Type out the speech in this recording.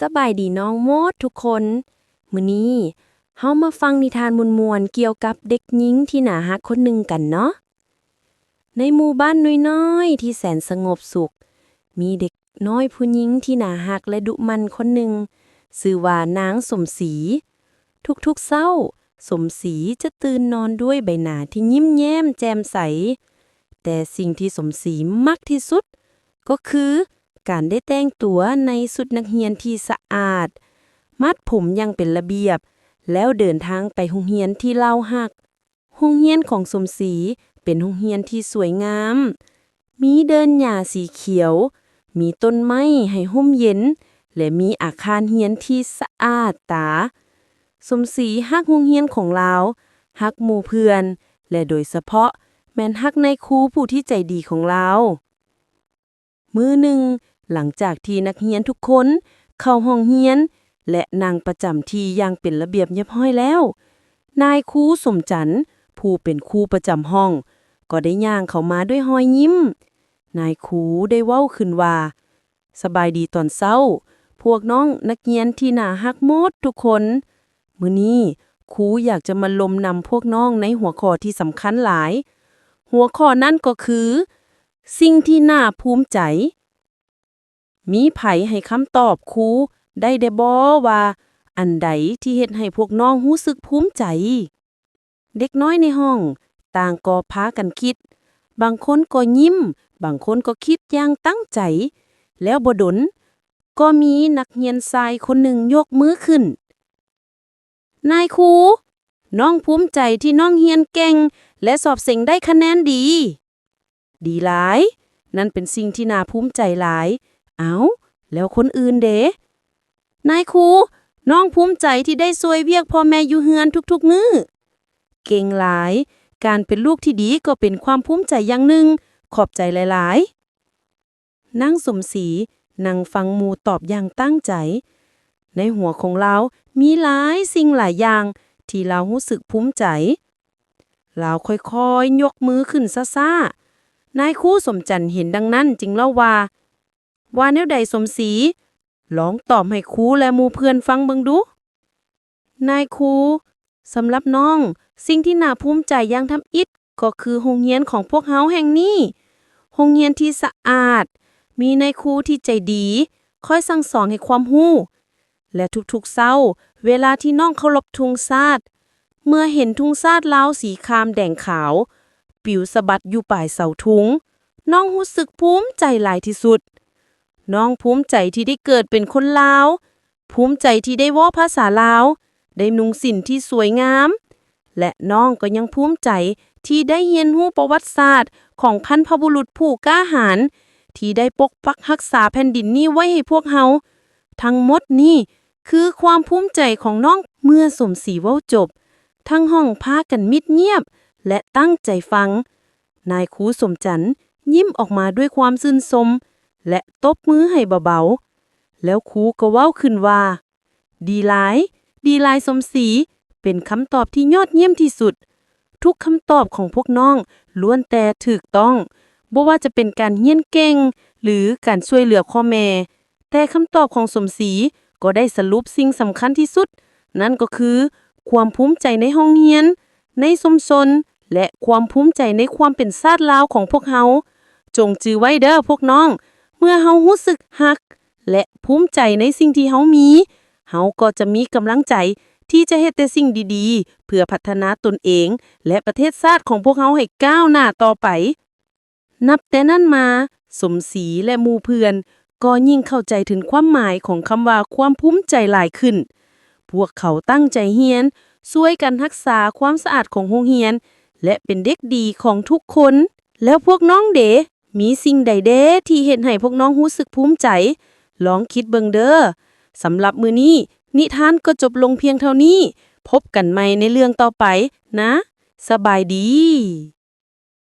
ສະບາຍດີນ້ອງໝົດທຸກຄົນ. ມື້ນີ້ເຮົາມາຟັງນິທານມ່ວນໆກ່ຽວກັບເດັກຍິງທີ່ໜ້າຮັກຄົນໜຶ່ງກັນເນາະ. ໃນໝູ່ບ້ານນ້ອຍໆທີ່ແສນສະຫງົບສຸກ, ມີເດັກນ້ອຍຜູ້ຍິງທີ່ໜ້າຮັກ ແລະ ດຸໝັ່ນຄົນໜຶ່ງ, ຊື່ວ່ານາງສົມສີ. ທຸກໆເຊົ້າ, ສົມສີຈະຕື່ນນອນດ້ວຍໃບໜ້າທີ່ຍິ້ມແຍ້ມແຈ່ມໃສ. ແຕ່ສິ່ງທີ່ສົມສີມັກທີ່ສຸດ ກໍຄືການໄດ້ແຕ່ງຕົວໃນຊຸດນັກຮຽນທີ່ສະອາດ, ມັດຜົມຢ່າງເປັນລະບຽບ, ແລ້ວເດີນທາງໄປໂຮງຮຽນທີ່ລາວຮັກ. ໂຮງຮຽນຂອງສົມສີເປັນໂຮງຮຽນທີ່ສວຍງາມ, ມີເດີ່ນຫຍ້າສີຂຽວ, ມີຕົ້ນໄມ້ໃຫ້ຮົ່ມເຢັນ ແລະ ມີອາຄານຮຽນທີ່ສະອາດຕາ. ສົມສີຮັກໂຮງຮຽນຂອງລາວ, ຮັກໝູ່ເພື່ອນ ແລະ ໂດຍສະເພາະແມ່ນຮັກນາຍຄູຜູ້ທີ່ໃຈດີຂອງລາວ. ມື້ໜຶ່ງ, ຫຼັງຈາກທີ່ນັກຮຽນທຸກຄົນເຂົ້າຫ້ອງຮຽນ ແລະ ນັ່ງປະຈຳທີ່ຢ່າງເປັນລະບຽບຮຽບຮ້ອຍແລ້ວ, ນາຍຄູສົມຈັນ ຜູ້ເປັນຄູປະຈຳຫ້ອງ ກໍໄດ້ຍ່າງເຂົ້າມາດ້ວຍຮອຍຍິ້ມ. ນາຍຄູໄດ້ເວົ້າຂຶ້ນວ່າ, ສະບາຍດີຕອນເຊົ້າ, ພວກນ້ອງນັກຮຽນທີ່ໜ້າຮັກໝົດທຸກຄົນ. ມື້ນີ້ຄູຢາກຈະມາລົມນຳພວກນ້ອງໃນຫົວຂໍ້ທີ່ສຳຄັນຫຼາຍ. ຫົວຂໍ້ນັ້ນກໍຄື ສິ່ງທີ່ໜ້າພູມໃຈ. ມີໃຜໃຫ້ຄຳຕອບຄູໄດ້ແດ່ບໍ່ວ່າ ອັນໃດທີ່ເຮັດໃຫ້ພວກນ້ອງຮູ້ສຶກພູມໃຈ? ເດັກນ້ອຍໃນຫ້ອງຕ່າງກໍພາກັນຄິດ, ບາງຄົນກໍຍິ້ມ, ບາງຄົນກໍຄິດຢ່າງຕັ້ງໃຈ. ແລ້ວບໍ່ດົນ, ກໍມີນັກຮຽນຊາຍຄົນໜຶ່ງຍົກມືຂຶ້ນ. ນາຍຄູ, ນ້ອງພູມໃຈທີ່ນ້ອງຮຽນເກັ່ງ ແລະ ສອບເສັງໄດ້ຄະແນນດີ. ດີຫຼາຍ, ນັ້ນເປັນສິ່ງທີ່ໜ້າພູມໃຈຫຼາຍ. ເອົ້າ, ແລ້ວຄົນອື່ນເດ? ນາຍຄູ, ນ້ອງພູມໃຈທີ່ໄດ້ຊ່ວຍວຽກພໍ່ແມ່ຢູ່ເຮືອນທຸກໆມື້. ເກັ່ງຫຼາຍ, ການເປັນລູກທີ່ດີກໍເປັນຄວາມພູມໃຈຢ່າງໜຶ່ງ. ຂອບໃຈຫຼາຍໆ. ນາງສົມສີນັ່ງຟັງໝູ່ຕອບຢ່າງຕັ້ງໃຈ. ໃນຫົວຂອງລາວມີຫຼາຍສິ່ງຫຼາຍຢ່າງທີ່ລາວຮູ້ສຶກພູມໃຈ. ລາວຄ່ອຍໆຍົກມືຂຶ້ນຊ້າໆ. ນາຍຄູສົມຈັນເຫັນດັ່ງນັ້ນຈຶ່ງເລົ່າວ່າ, ວ່າແນວໃດສົມສີ? ລອງຕອບໃຫ້ຄູ ແລະ ໝູ່ເພື່ອນຟັງເບິ່ງດູ. ນາຍຄູ, ສຳລັບນ້ອງ, ສິ່ງທີ່ໜ້າພູມໃຈຢ່າງທຳອິດກໍຄືໂຮງຮຽນຂອງພວກເຮົາແຫ່ງນີ້. ໂຮງຮຽນທີ່ສະອາດ, ມີນາຍຄູທີ່ໃຈດີ, ຄອຍສັ່ງສອນໃຫ້ຄວາມຮູ້. ແລະ ທຸກໆເຊົ້າ, ເວລາທີ່ນ້ອງເຄົາລົບທຸງຊາດ, ເມື່ອເຫັນທຸງຊາດລາວສີຄາມແດງຂາວປິວສະບັດຢູ່ປາຍເສົາທຸງ, ນ້ອງຮູ້ສຶກພູມໃຈຫຼາຍທີ່ສຸດ. ນ້ອງພູມໃຈທີ່ໄດ້ເກີດເປັນຄົນລາວ, ພູມໃຈທີ່ໄດ້ເວົ້າພາສາລາວ, ໄດ້ນຸ່ງສິ້ນທີ່ສວຍງາມ ແລະ ນ້ອງກໍຍັງພູມໃຈທີ່ໄດ້ຮຽນຮູ້ປະຫວັດສາດຂອງພັນພະບຸລຸດຜູ້ກ້າຫານ ທີ່ໄດ້ປົກປັກຮັກສາແຜ່ນດິນນີ້ໄວ້ໃຫ້ພວກເຮົາ. ທັງໝົດນີ້ຄືຄວາມພູມໃຈຂອງນ້ອງ. ເມື່ອສົມສີເວົ້າຈົບ, ທັງຫ້ອງພາກັນມິດງຽບ ແລະ ຕັ້ງໃຈຟັງ. ນາຍຄູສົມຈັນຍິ້ມອອກມາດ້ວຍຄວາມຊື່ນຊົມ ແລະ ຕົບມືໃຫ້ເບົາໆ. ແລ້ວຄູກໍເວົ້າຂຶ້ນວ່າ, ດີຫຼາຍ, ດີຫຼາຍສົມສີ, ເປັນຄຳຕອບທີ່ຍອດຢ້ຽມທີ່ສຸດ. ທຸກຄຳຕອບຂອງພວກນ້ອງລ້ວນແຕ່ຖືກຕ້ອງ, ບໍ່ວ່າຈະເປັນການຮຽນເກັ່ງ ຫຼື ການຊ່ວຍເຫຼືອພໍ່ແມ່. ແຕ່ຄຳຕອບຂອງສົມສີກໍໄດ້ສະຫຼຸບສິ່ງສຳຄັນທີ່ສຸດ, ນັ້ນກໍຄືຄວາມພູມໃຈໃນຫ້ອງຮຽນ, ໃນຊຸມຊົນ ແລະ ຄວາມພູມໃຈໃນຄວາມເປັນຊາດລາວຂອງພວກເຮົາ. ຈົ່ງຈື່ໄວ້ເດີ້ພວກນ້ອງ, ເມື່ອເຮົາຮູ້ສຶກຮັກ ແລະ ພູມໃຈໃນສິ່ງທີ່ເຮົາມີ, ເຮົາກໍຈະມີກຳລັງໃຈທີ່ຈະເຮັດແຕ່ສິ່ງດີໆ ເພື່ອພັດທະນາຕົນເອງ ແລະ ປະເທດຊາດຂອງພວກເຮົາໃຫ້ກ້າວໜ້າຕໍ່ໄປ. ນັບແຕ່ນັ້ນມາ, ສົມສີ ແລະ ໝູ່ເພື່ອນກໍຍິ່ງເຂົ້າໃຈເຖິງຄວາມໝາຍຂອງຄຳວ່າຄວາມພູມໃຈຫຼາຍຂຶ້ນ. ພວກເຂົາຕັ້ງໃຈຮຽນ, ຊ່ວຍກັນຮັກສາຄວາມສະອາດຂອງໂຮງຮຽນ ແລະ ເປັນເດັກດີຂອງທຸກຄົນ. ແລ້ວພວກນ້ອງເດ? ມີສິ່ງໃດແດ່ທີ່ເຮັດໃຫ້ພວກນ້ອງຮູ້ສຶກພູມໃຈ? ລອງຄິດເບິ່ງເດີ້. ສຳລັບມື້ນີ້, ນິທານກໍຈົບລົງພຽງເທົ່ານີ້. ພົບກັນໃໝ່ໃນເລື່ອງຕໍ່ໄປນະ. ສະບາຍດີ.